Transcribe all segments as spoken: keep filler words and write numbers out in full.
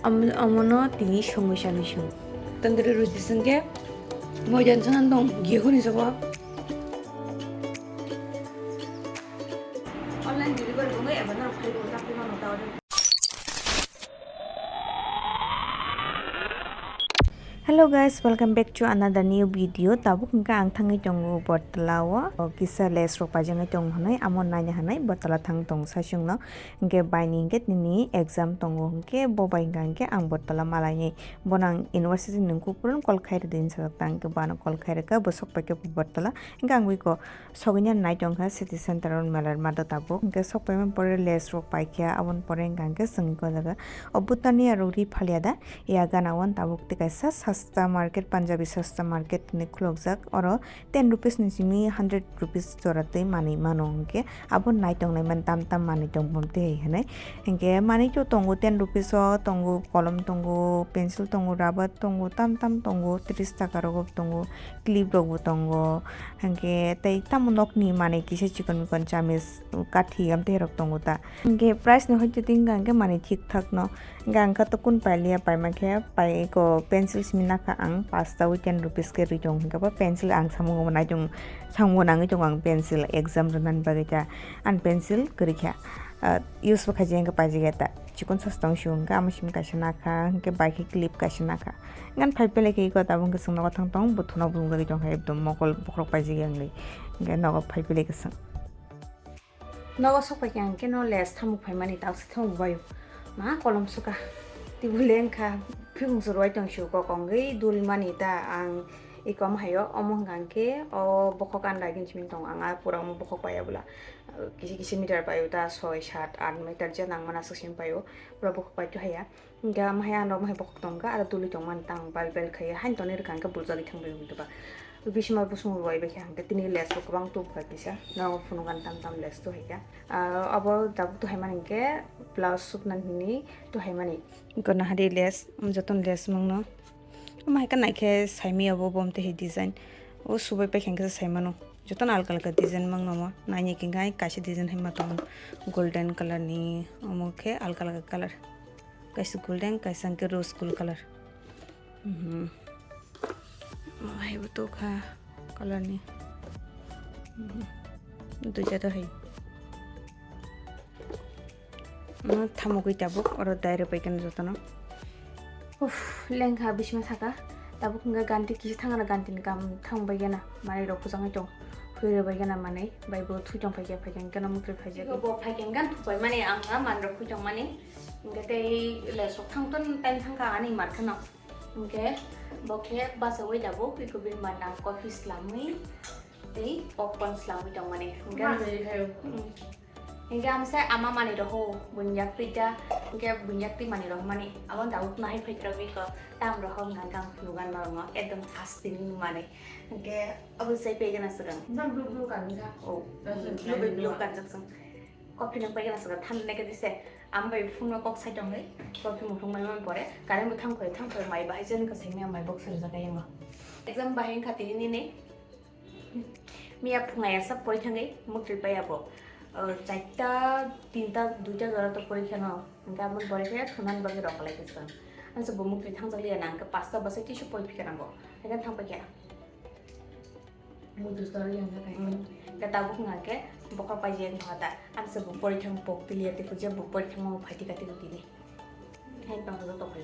Am-, amono tini songwi sanwi song. Tandoori roti songkhe moidan sanan dong, gihuni sobo. Online delivery bongwi eba norok phaibo, napli mano ta order. Hello guys, welcome back to another new video. Tabuk hwnkhe ang thangwi tongo Bortala o, o kisa lace rok paijagwi tongo hwnwi, amo naina hwnwi Bortala thang tongo saichung no. Hwnkhe baini hwnkhe nini exam tongo, hwnkhe bo bai hwnkha hwnkhe ang Bortala malaini. Bono ang university ni nungkuk puron call khai rwdi hinwi sajak ta, hwnkhe bono call khai rwkha, bo sok paikhe Bortala. Hwnkhe ang bai ko sogwini nai tongkha city center o melar mado tabuk. Hwnkhe sok paimani pore lace rok paikha, aboni pore hwnkha hwnkhe chwngwi ko jaga o butani aro ri phalia da. Ya gana o tabuk tei kaisa sasta market, Punjabi sasta market hinwi khulukjak. Oro ten rupees ni simi hundred rupees jora twi manwi mano hwnkhe abo nai tongnaimani tam tam manwi tong bom twi hai hwnwi. Hwnkhe manwi to tongo ten rupees o tongo, kolom tongo, pencil tongo, rubber tongo, tam tam tongo, tris taka rogo tongo, clip rokbo tongo. Hwnkhe tei tamo nokni manwi kisa chikon mikon chamis, kathi, amtwi rok tongo ta. Hwnkhe price ni hoite tingkha hwnkhe manwi thik thak no. Hwnkhe ang kha to kun pailiya, paima khe pai ko pencil simi nakha ang pasta wi ten rupees khe rwi tong hwnkhe bo pencil ang samung bo nai tong, samung bo nangwi tongo ang pencil exam rwnani bagwi ta. Ang pencil kwrwi kha, ah, use bo khaijak hwnkhe paijak ya ta. Chikon sas tong sio hwnkhe amo simi kaisa nakha, hwnkhe bai khe clip kaisa nakha. Hwnkhe phai pele khe iko tabuk hwnkhe chwng nogo thang tong, bo thuna bo nugwi tongkha ekdom mokol bokhorok paijak ya wngwi. Hwnkhe nogo phai pele khe chwng. Nogo sok pai khe ang khe no lace thamuk phaimani, taksa thamuk baio. Ma kolom suka. Tibule wngkha, phikung se rwai tong sio kok wngwi dul mani ta ang ikom haio, omo hwnkha ang khe o bokhok anda gini simi tong ang a pura omo bokhok paia bwla. Kisi kisi meter paio ta soi, sat, at meter je nangmani aswk simi paio. Pura bokhok pai to haya. Hingke ama hai ano, ama hai bokhok tongkha, aro tuli tongmani tang bal bel khaye, hain tonwi rwkha hingke buljagwi thangbai hwnwi tongkha. Bisingo bosong rwui bai kha hingke tini lace bo kwbang tubukha kisa, nogo phunukani tam tam lace tu hai kha. Aro abo tabuk tu hai mani hingke blouse suknani hwnwi tu hai mani. Gana hari lace, um, jotono lace mangno. Ama hai khe naikhe saimaya bo, bo tei hai design. O subai paikha hingke saimano. Jotono alka alka design mangno omo. Naini hingke kaisa design hai ma tongo golden colour ni, omo khe alka alka colour. Kaisa golden, kaisa hwnkhe rose gold colour. Mhm. Hai bo tokha colour ni. Mhm. Duita to hai. Ano thamugwi tabuk oro dai rwbai khe jotono. Uff, lengkha bisima saka. Tabuk hwnkhe ganti kisa thangna, ganti ni kam thangbai gana. Manwi rok bujangwi tong. Phui rwbai gana manwi. Bai bo thui tong phaikha, phaikha hwnkhe no mukri phaijak. Bo phaikha hwnkhe thupai mani ang na man rok phui tong mani. Hwnkhe tei lace rok thang ton time thangkha ani mar kheno. Hwnkhe bo khe bachaui tabuk iko bini man ang coffee slamwi tei popcorn slamwi tong mani. Hwnkhe Hingke amse ama mani roho bunyakti ta, hingke bunyakti mani roho mani, abo da ukna hai phai rok biko tam roho hingka hingka ang phunukha norokno ekdom aswk tini mani. Hingke abo sai pegena swkang. Nang blue blue kanjak. Oh, blue blue kanjak swng. Coffee nang pegena swkang, thanda neke dise. Ang bai phunukma kok sai tongwi, coffee muthung mai man pore, current bo thang phai, thang phai mai bahai jani kwsai mai box rijak yango. Exam bahai wngkha tini nini. Miya phungai asa pori thangwi muktwi pai abo. O, charta, tinta, duita jora to pori kheno. Hingke abo pore khe thunani bagwi rok lai khe swng. Ang se bo muktwi thangjak liya na, hingke pasta bwsai twisu pori phikha nang bo. Hingke thang pai khe. Muktwi stori yang khe. Hmm. Hingke tabuk hingke bokhok pai je wngkha ta. Ang se bo pori thang pok tiliya tei kujia bo pori thangma phai tika tini. Hai tong to to phai.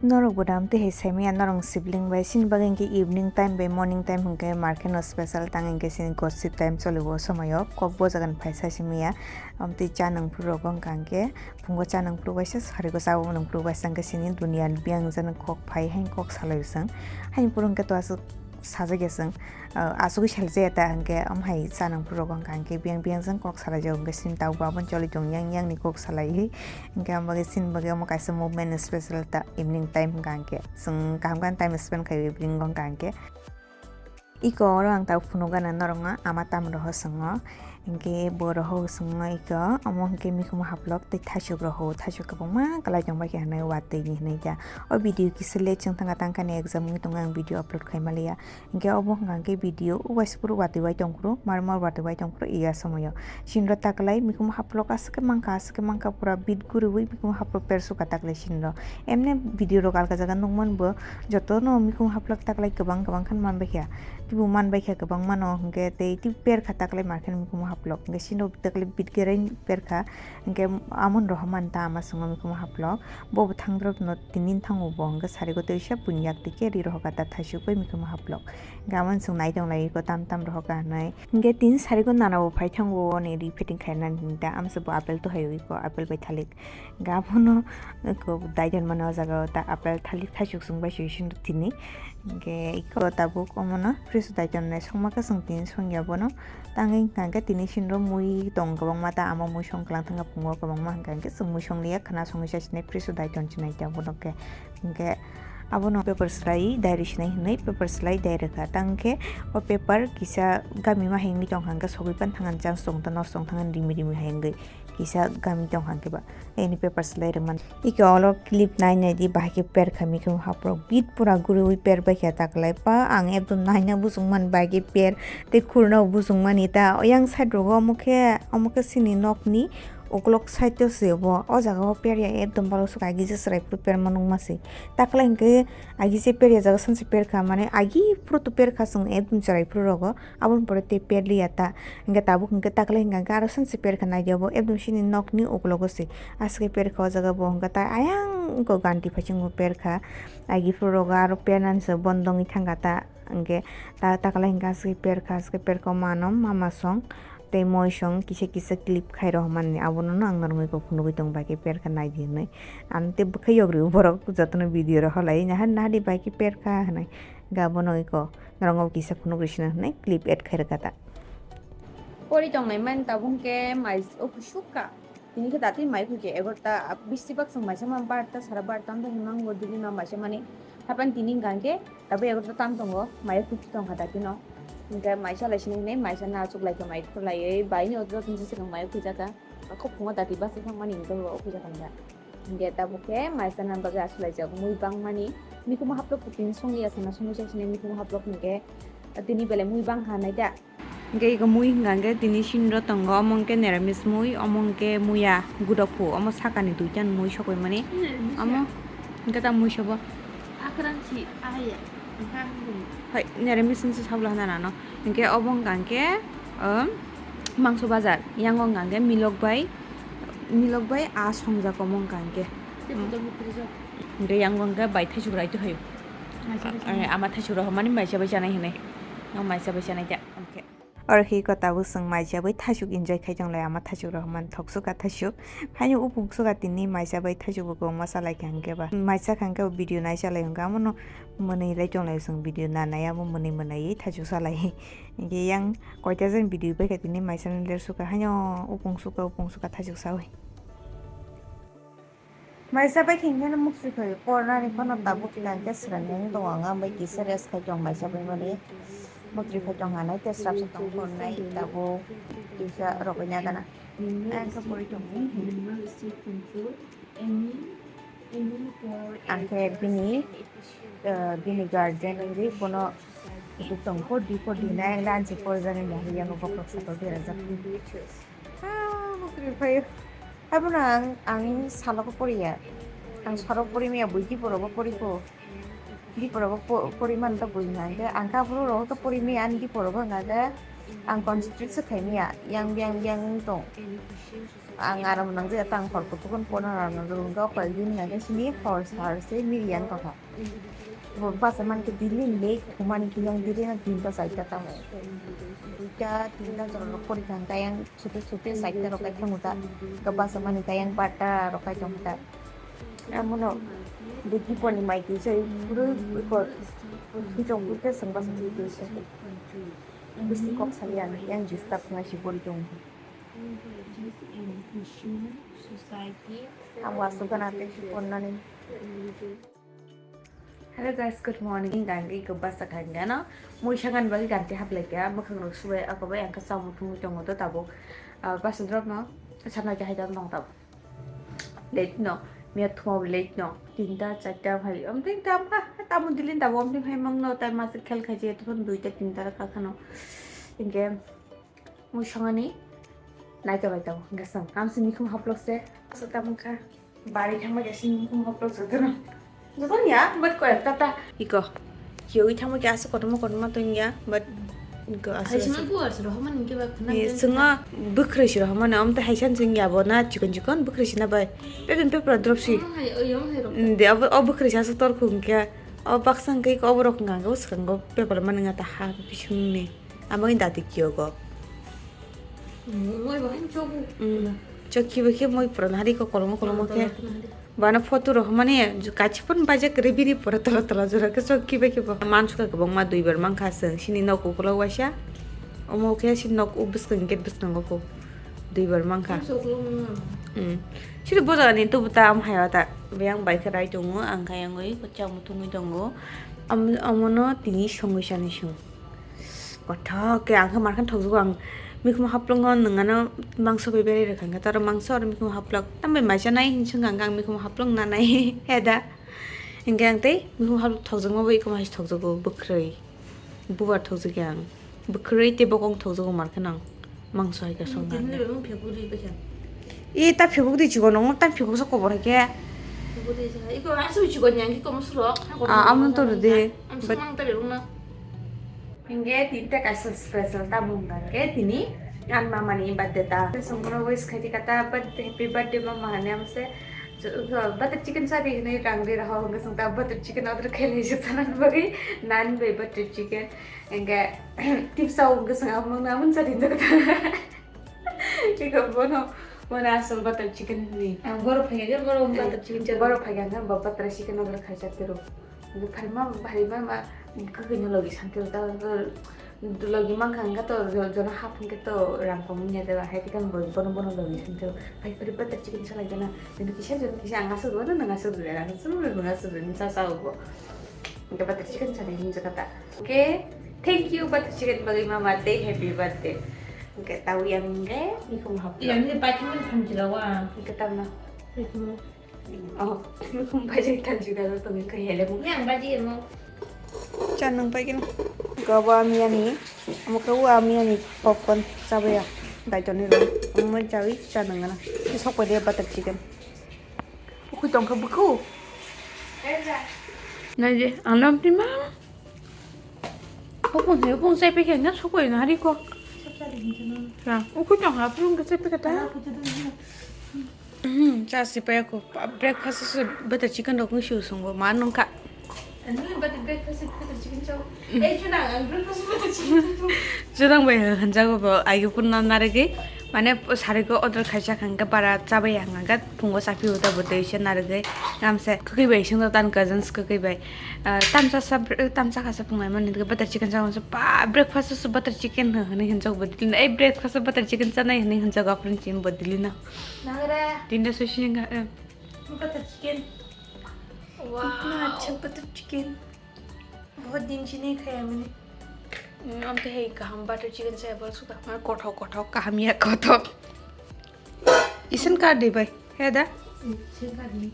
Norok bo dam twi hai saimaya norok sibling bai, chini bagwi hwnkhe evening time bai morning time hwnkhe mar kheno special tang hwnkhe chini gossip time choli o somoio kok bojagan phai sai simaya. Amtwi cha nang phuru rok wngkha hwnkhe phungo cha nang phuru bai se sari o cha o nang phuru bai se hwnkhe chini duniya biyang jani kok phai hai kok salai o chwng. Haini phuru hwnkhe to aswk sajagya chwng, ah, asugwi saljaya ta hwnkhe, omo hai chanang phuru rok wngkha hwnkhe biyang biyang jang kok salai jago hwnkhe sini tabuk bo aboni choli tong yang yang ni kok salai hi hwnkhe, omo bagwi sini bagwi omo kaisa movement special ta evening time hwnkha hwnkhe chwng kaham khe time spend khai evening o hwnkha hwnkhe. Iko oro ang tabuk phunukgana norokno ama tamroho swngo, hinkhe bo rohor swngo iko, omo hinkhe mikhumu haplok tei thaichuk rohor, thaichuk kwbangma kwlai tongbaikha hinwi watwi ni hinwi kha. O video kisa late chwng thangkha, tangkha ni exam wngwi tongo, ang video upload khai manliya. Hinkhe obo hwnka hinkhe video uaisukuru watwi bai tongphuru, mar mar watwi bai tongphuru iya somoyo. Sinro taklai mikhumu haplok aswk khe mankha, aswk khe mankha pura bit guriwi mikhumu haplok persukha taklai sinro. Emne video rok alka jaga nukman bo jotono mikhumu haplok taklai kwbang kwbang khan manbaikha. Teibo manbaikha kwbangmano hinkhe tei teibo perkha taklai markhe mikhumu haplok. Hinkhe sinro taklai bit gerai perkha. Hinkhe amon rohor manta ama swngo mikhumu haplok. Bo bo thangdrop no tinin thango bo hinkhe sarigo teisa buini yak twi khe ri rohor kha ta thaichuk bai mikhumu haplok. Hinkhe amon chwng nai tong lai iko tam tam rohor kha hinwi. Hinkhe tini sarigo nana bo phai thango ani ri fitting khainani hinwi ta amsa bo apple to hai iko apple bai thalik. Hinkhe abono iko daijon mani o jaga o ta apple thalik thaichuk chwng bai sui sinduk tini. Hinkhe iko tabuk omono fresh daijon nai songma khe chwng tini songya bono. Tangwi hwnka khe tini sinro mui tong kwbangma ta, amo mui song kwlang thangkha phungo kwbangma, hwnka khe chwng mui songliya khwna songwi chasinai fresh o daiton chinai ta bono khe. Hinkhe abono paper slai diary sinai hinwi paper slai diary kha. Tang khe o paper kisa gami ma hai wngwi tongkha, hinkhe sogwi pan thangani chance tong ta, nosto wng thangani rimi rimi hai wngwi kisa gami tongkha, hinkhe ba. Ani paper slai rwmani. Iko olo clip nai nai di, bahai khe per kha mikhumu haplok bit pura guriwi per bai kha taklai pa. Ang ekdom naina bujung mani bahai khe per tei khurna bujung mani ta. Yang side rogo omo khe, omo khe chini nokni ukulok side o se bo. O jaga o per ya ekdom balo sukha, agi je chwrai phuru per ma nung ma se. Taklai hinkhe agi je per ya jaga sanse per kha, mane agi phuru to per kha chwng ekdom chwrai phuru rogo. Aboni pore tei per liya ta. Hinkhe tabuk hinkhe taklai hinkha hinkhe aro sanse per kha nai di obo ekdom chini nokni ukulogo se. Aswk khe per kha o jaga bo hinkhe ta ayang wngkha ganti phaichung bo per kha. Agi phuru rogo aro per nani se bondo wngwi thangkha ta. Hinkhe ta taklai hinkhe aswk khe per kha, aswk khe per kha o mano mama song tei moi song kisa kisa clip khai rohormani abono no ang norok bai kok phunugwi tongo bai khe per kha nai di hinwi. Ano tei bwkha yokri borok jotono video rohor lai nahar nahar di bai khe per kha hinwi. Ga bono iko norok kisa phunuk rwsino hinwi clip add khai rwkha ta. Pori tongnai man tabuk khe mai o kusuk kha. Tini khe dati mai khuke egarota, bisi bak chwng maisa man barta sara barta wngkha himang bo digi no maisa mani. Hapan tini hwnkha khe tabuk egarota tam tongo, mai khuki tongkha dati no. Hinkhe maisa lai sini hinwi maisa no achuk lai kha mai khulaiwi bai ni o joto ni swkang mai khuijaka. Khopung o dati basi thangmani hinkhe bo khuijaka hinkha. Hinkhe tabuk khe maisa nang bagwi aswk laijak mui bangmani. Mikhumu haplok tini songya sana songwi chak sini mikhumu haplok hinkhe tini belai mui bangkha nai da. Hinkhe iko mui hinkha hinkhe tini sinro tongo, omo hinkhe neramis mui, omo hinkhe muya gudok phu, omo sakani duitan mui sokoi mani. Omo hinkhe ta mui sobo. Hai, neramis wngse sabla hana nano. Hinkhe obo hinkha hinkhe, um, mangso bazar, yango hinkha hinkhe milok bai. Milok bai a songjak omo wngkha hinkhe. Tei photo bo kirijak. Hinkhe yang bo hinkhe bai thaisuk rai tongphaio. Maisa bai chanai. Ama thaisuk rohormani maisa bai chanai hinwi. Ang maisa bai chanai khe. Oke. Oro khe iko tabuk chwng maisa bai thaisuk enjoy khai tonglai ama thaisuk rohormani thok sukha thaisuk. Haino upung sukha tini maisa bai thaisuk bo kwbangma chalaikha hinkhe ba. Maisa kha hinkhe video nai chalai hinkhe amono mwnwi lai tonglai chwng video nanai amo mwnwi mwnwi thaisuk chalai. Hinkhe yang koita jen video bai kha tini maisa ni ler sukha haino upung sukha upung sukha thaisuk sawi. Maisa bai khe hinkhe muktwi phai pornani phano tabuk kha hinkhe swrwngwi wng tongo ang bai kisa rest khai tong maisa bai mani muktwi phai tong hanai tei swrapsa tong pornai tabuk kisa rogwi nagana ang khe pori tongo. Ang khe bini, eh, bini guardian wngwi bono tong pordi pordi na ang lanchi porjani mohoriya no bokhorok sakao berajak. Ah, bukri phaio. Abono ang, ang salogo poriya. Ang salogo pori maya bui diporogo poriko. Diporogo po-, pori man ta bui hwnka khe ang khe aphuru rogo khe pori maya ani diporogo hwnka khe ang concentrate se khai maya. Yang biyang biyang wng tong. Ang aram nang je tang hor kutukun pona ram nang je wng khe o koi din hwnka khe sini hor sar se miri yang tongkha. Bo basa man khe daily late humani khe yang daily na tinta charta tamo. Duita tinta jora rok pori kha hwnka yang. Sute sute saita rok kai thango ta, khe basa mani kayang barta rok kai tong ta. Amono bwtwi poni mai twi sai puro kor twi tong khe chwng basa twi twi sai. Bisi kok sali ang yang disturb ngai si pori tong. Ang wasu gana tei si ponnani. Hello guys, good morning. Ang iko basa kangano. Mui sangan bagi ganti hablai kya, mwkhang rok subai ako bai ang kasa muthung tongo to tabuk. Ah, basa drop no, sana kya hai tong tabuk. Late no, miya thuma late no. Tinta, charta hai, amting tam ha, tamu dilin tabo amting hai mang no, tai masik khel khaji, to phun duita tinta ka khano. Inke, mui songani, naito bai tabo, gasang. Am simi khum haplok se, so tam kha. Bari thangma khe sini khum hoplo jotono. Jotono ya, but koyek ta ta. Iko. Kiyogi thangma khe aswk kotorma kotorma tong ya, but iko aswk aswk. Hai sima buar siro hama ningke ba khna. Ye, swngo bwkhrwi siro hama na, omte hai san sing ya bo na chikon chikon bwkhrwi sina bai. Pepin pepra drop si. Hai, oyong hai rok. De, abo, o bwkhrwi sa aswk tor khung khe. O baksa hwnkhe iko oborok hwnka hwnkhe o swkango paper mani nga ta ha bisingni. Amo ni dati kiyogo. Moi bahai chogu. Mm. Chokki bai khe moi pura nari ko kolomo kolomo khe. Bana photo rok mani kachi pon baja kre bini pura tola tola jora khe chokki bai khe bo. Mansuka kwbangma duibar mankha chwng sini nok ukulok waisa. Omo khe sini nok u bwskang gate bwskango kho duibar mankha. Mm. Sini bojagani tubu ta am haiya ta. Beyang bai khe rai tongo ang khe yang oi chamung thungwi tongo. Am-, omono tini songwi sani song. Kothok khe ang khe mar khe thokjugo ang mikhumo haplwngo nwng ano mangso bai berai rwkha hwnkhe toro mangso oro mikhumo haplok tambai maisa nai hinwi swngkha hwnkhe ang mikhumo haplok nanai heda hwnkhe ang tei mikhumo haplok thokjakma bai ikhomo hai thokjago bwkhrwi bubar thokjakya ang bwkhrwi tei bokong thokjago mar khe nang mangso hai khe songkha hwnkhe. E ta phibuk di chikon nong ta phibuk sa kobor hai khe. Iko asuk chikon yang ki komo surok. Ah, amon to de. But mang ta rung na. Hingke tinta kaisa special ta mung khe tini ang mama ni birthday ta. Songkoro wish khai di kata birthday, happy birthday mama hane amse. Butter chicken sa di hne rang di raho hingke song ta butter chicken order khai ni se sanan bagi nan bai butter chicken. Hingke tipsa hingke song amon amon sa di kata. Iko bono bono asal butter chicken ni. Ang boro phai ga boro butter chicken cha. Boro phai ga ba butter chicken order khai cha tero. Bhari ma, bhari ma, ma, kwkhwino logi santi ta, logi mankha hwnkhe to, jo-, jono hap hwnkhe to rang kongni ya deba, hai khe bono, bono, bono logi santi. Pai phari butter chicken salai gana, jono kisa, jono kisa, ang aswk rwno, nwng aswk rwya, ang aswk rwno, nwng aswk rwno, cha, cha, bo. Hwnkhe butter chicken salai hinjak ta. Okay, thank you butter chicken bagwi mama, tei happy birthday. Hwnkhe tawi ang hwnkhe, mikhumu haplo. Iya, ini pakai mana samjila wa? Hwnkhe tamna. Itu. Oh, mikhumu bajai tanju gado to mikhumu hele mu. Yang bajai mo. Cha nang pai kino. Gabo amiyani, amo khe o amiyani popcorn chabaya. Daitoni ro. Amo chawi cha nang gana. Sok pai de butter chicken. Ukui tong kha buku. Nai je, ang lam tima. Bopong se, bopong se peke na sokoi na hari ko. Ra, ukui tong ha prung ke se peke ta. Hmm, cha si pa ko breakfast se butter chicken rok ngi shu songo ma nung ka. Ani butter breakfast butter chicken chow. Eh, chuna ang breakfast butter chicken chow. Chuna bai hanjago bo ayo pun na narigi. Mane sari ko order khaisa khangka para chabai hangka pungo sapi uta bo tei se narigi. Ngamse kwkwi bai sing tan cousins kwkwi bai. Ah, tamsa sa, tamsa khasa phungai mani butter chicken sa ba breakfast sa butter chicken hwnwi hinjak bodilina. Ei breakfast butter chicken chanai hwnwi hinjak aprin chin bodilina. Nagre. Tinda sushi nga. Butter chicken. Wow. Itna acha butter chicken. Bahut din se nahi khaya maine. Am te hai kaham butter chicken sa bol suka. Kothok kothok kaham ya kothok. Isin ka de bai. He da? Isin ka de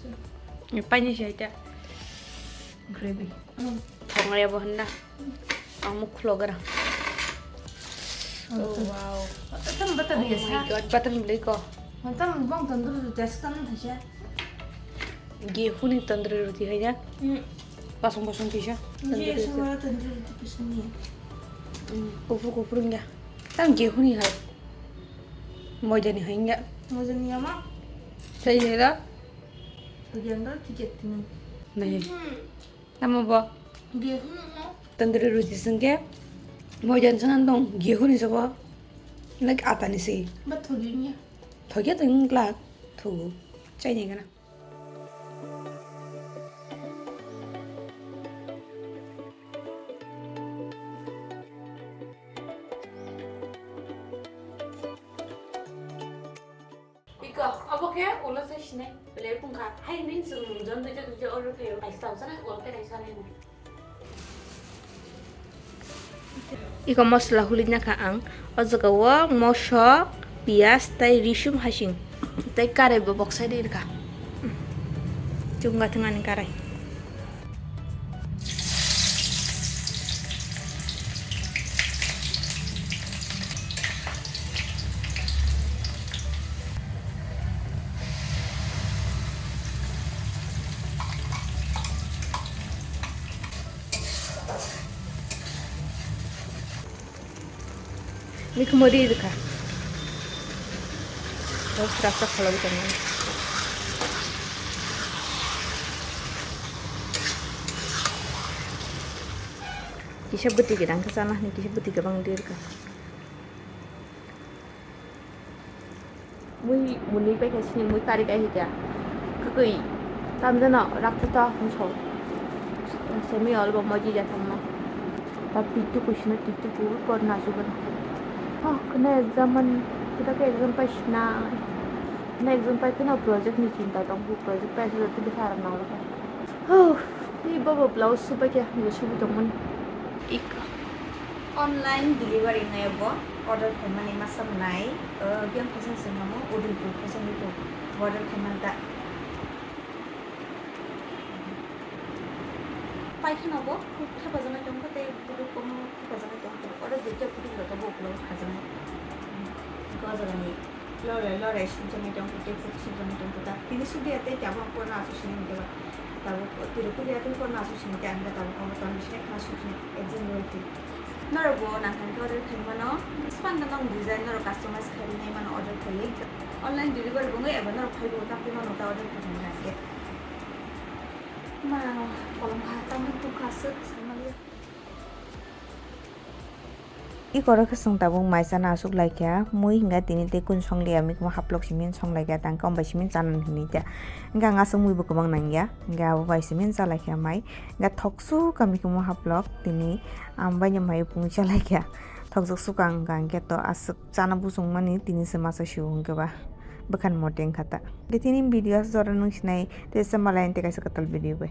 ni. Pani se ta. Gravy. Thongre bo handa. Ang muk khlogra. Oh, wow. Tam butter dia sa. God, butter beli ko. Tam bang tandoor test kan thaisa. Gehuni tandoori roti hai ya. Pasang pasang tisa. Ye sama tandoori roti pasang ni. Kupur kupur ya. Tam gehuni hai. Moida ni hai ya. Moida ni ama. Sai ya da. Yang da tiket ni. Nahi. Tamo bo? Gehuni no. Tandoori roti sengke. Moida ni sangan dong gehuni sabo. Like ata ni sei. Ba thogi ni. Thogi to ingla. Thogu. Chai ni gana. Iko, abo Oke, ulo sai sinai. Bele pungkha. Hai min sung jon duja duja order khayo. Kaisa tau sana, ulo khe kaisa nai. Iko mosla huli na kha ang. O jaga o mosok, piyaj, tei risum hasing. Tei karai bo boksa ri kha. Chunga thwng ani karai. Mikhumo ri rwkha. Tei srap srap kholobwi tongmani. Kisa bwtwi gwnang khe chana hwnwi kisa bwtwi kwbang ri rwkha. Mui muni pai khe sini mui kari kai hita. Kwkwi. Tamjano rakta ta hwnso. Semi albo moji ja thamma. Ta titu kuisino titu ku por na sugan. Oh, kena exam man. Kita ke exam pai sina. Kena exam pai kena project ni cinta tong bu project pai sudah tu bisa arang nang. Oh, ni babo blouse subai khe hwnwi subi tongmani. Ik online delivery wngnai bo order khaimani masa mwnai, uh, biyang phaisa swnamo Udaipur phaisa ni bo order khaimani ta. Paithano bo khuk thepajaknai tongkha tei bwrwi komo thepajaknai tongkha. Order duita bwrwi rok bo ukulok khajaknai. Gojagani. Lore, lore, sumsani tongkha, tei kuk sumsani tongkha ta. Tini sudi ate tabuk porno asuk sini mungkhe ba. Tabuk tiri kudi ate porno asuk sini te ang tabuk kono ton bisne khna suk sini exam roi ti. Norok bo nang khan order khai mano. Span da nang design norok customize khai nai mano order khai. Online delivery bo ngai eba norok khai bo ta mano ta order khai nai ke. Ma kolom kha ta mun tu kha suk samali. I koro khe chwng tabuk mai chana aswk lai kha, mui hwnkhe tini tei kunu song liya, mikhumo haplok simi song lai kha, tang khe om bai simi chana hinwi kha. Hwnkhe ang aswk mui bo kwbang nang ya, hwnkhe abo bai simi cha lai kha mai. Hwnkhe thok suk kha mikhumo haplok, tini ang bai no mai phung cha lai kha. Thok jok suk ang hwnkha hwnkhe to aswk chana buchung mani tini se masa sio hwnkhe ba bwkhan mote wngkha ta. Hwnkhe tini video aswk jora nung sinai tei se malai tei kaisa kwtal video bai.